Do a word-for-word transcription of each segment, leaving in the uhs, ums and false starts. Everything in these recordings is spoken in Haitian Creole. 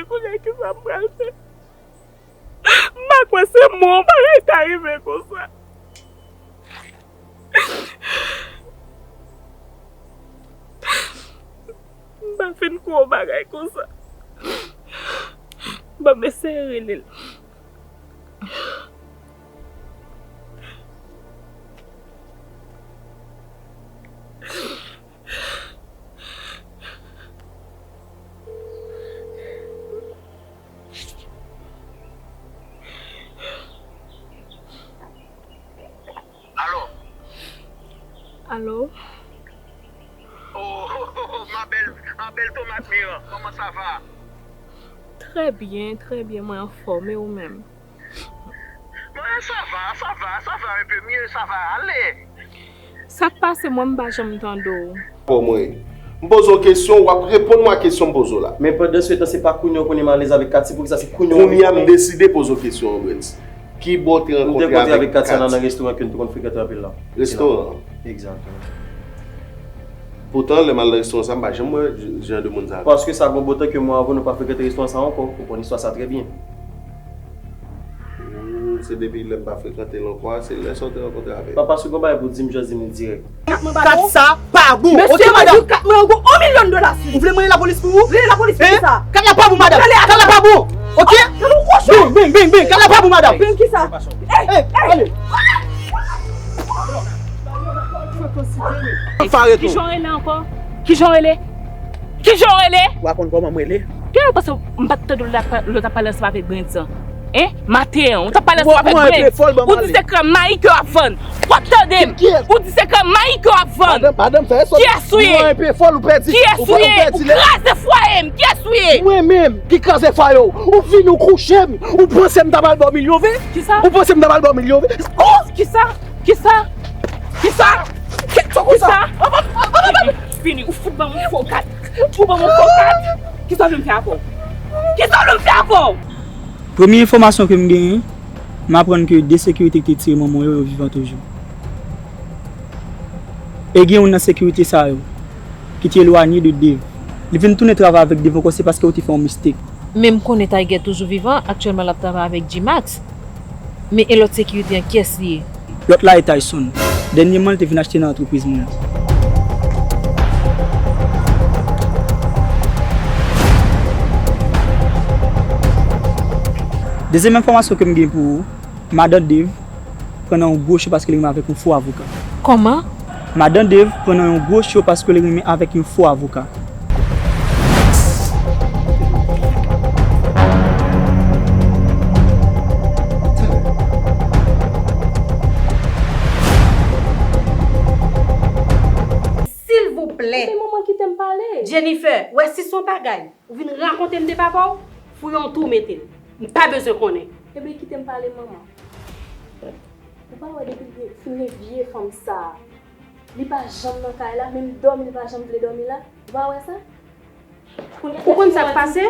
Kounye a, kisa m pral fè? M pa kwè se mwen yon bagay ta rive konsa. M pa fin kwè yon bagay konsa. Ban m eseye rele l. Alo? Alo? Oh, ma belle, ma belle tomate mûre, comment ça va? Très bien, très bien, mwen anfòm, e ou menm? Mwen, ça va, ça va, ça va un peu mieux, ça va aller. Sa k pase, mwen, m pa janm tande w. Pou mwen. M poze w kesyon, w ap reponn mwen a kesyon m poze w la. Men pandan se tan, se pa kounye a w konnen m alèz avèk Katy, poukisa se kounye a w... Kounye a m deside poze w kesyon an, Brens. Ki bò w te rankontre avèk Katy? M te rankontre avèk Katy nan restoran ke n te konn frekante anpil la. Restoran an? Egzakteman. Poutan, lè m al nan restoran sa, m pa janm wè jan de moun sa. Paske sa gon botan ke mwa avan nou pa frekante restoran sa ankò. Ou konn istwa sa trè byen. Hmm, se depi lè m pa frekante l ankò a, se lè sa w te rankontre avè l. Papa, si w gon bagay pou w di m, just di m li dirèk. Kat sa pa bon. Ok, madanm. Kat mwen, yon milyon dola sou. Ou vle mwen rele lapolis pou ou? Rele lapolis pou sa. Kat la pa bon, madanm. Kat la pa bon. Ok? Bing, bing, bing, bing. Kat la pa bon, madanm. Bing, kisa? Ey, ey, ale. Kijan w rele ankò? Kijan w rele? Kijan w rele? Ou pa konn kòman m rele? Kilè w panse m pa t tande w lè w t ap pale ansanm avèk Brens an? Hein? Maten an, ou t ap pale ansanm avèk Brens. Ou di se krèm mayi ke w ap vann. W ap tande m? Ou di se krèm mayi ke w ap vann. Madanm, madanm, fè sòt. Kiyès ou ye? Ou enpe fòl, ou pèdi. Kiyès ou ye? Ou kraze fwaye m. Kiyès ou ye? Mwen menm ki kraze fwaye w. Ou vini, ou kouche m. Ou panse m ta pral ba w milyon ven? Kisa? Ou panse m ta pral ba w milyon ven? Oh! Kisa? Kisa? Kisa? Kisa? Fini, ou fout ban m yon fo kat. Ou ban m yon fo kat. Kisa w vle m fè avè w? Kisa w vle m fè avè w? Premye enfòmasyon ke m genyen, m aprann ke de sekirite ki te tire manman w yo, yo vivan toujou. E gen youn nan sekirite sa yo ki te elwanye de Dave. Li vin tounen travay avèk Dave ankò, se paske yo te fè yon mistake. Men m konnen Tiger toujou vivan, aktyèlman l ap travay avèk G-Max. Men e lòt sekirite an, kiyès li ye? Lòt la e Tyson. Dènyèman, li te vin achte nan antrepriz mwen an. Dezyèm enfòmasyon ke m gen pou ou, madan Dave pran nan yon gwo cho paske li renmen avèk yon fo avoka. Kòman? Madan Dave pran nan yon gwo cho paske li renmen avèk yon fo avoka. Silvouplè. Ebyen, manman, kite m pale. Jennifer, w wè si se yon bagay ou vin rakonte m de papa w, fouye yon twou mete l. M pa bezwen konnen. Ebyen, kite m pale, manman. Ou pa wè depi l fin gen vye fanm sa a, li pa janm nan kay la, menm dòmi li pa janm vle dòmi la. Ou pa wè sa? Ou konn sa k pase?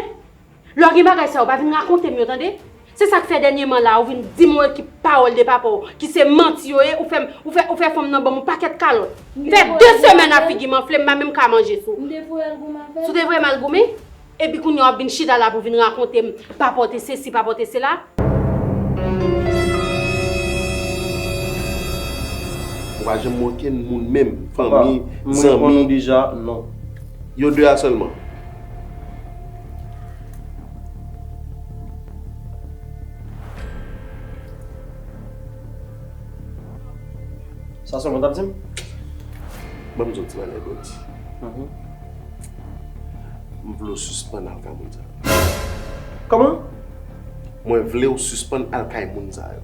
Lè w gen bagay sa yo, pa vin rakonte m yo, tande? Se sa k fè dènyèman la, ou vin di m yon ekip pawòl de papa w, ki se manti yo ye, ou fè m, ou fè, ou fè fanm nan ban m yon pakèt kalòt. M fè de semèn a figi m anfle, m pa menm ka manje sou. M te voye al goumen avè l. Si w te voye m al goumen? Epi kounye a w ap vin chita la pou vin rakonte m, pa pote sesi, pa pote sela. Ou pa janm wè okenn moun menm, fanmi, zanmi. Papa, m reponn ou deja, non. Yo de a sèlman. Sa sèlman w t ap di m? Ban m di w ti bagay, Dodi. Mhm. M vle w sispann al kay moun sa yo. Kòman? Mwen vle w sispann al kay moun sa yo.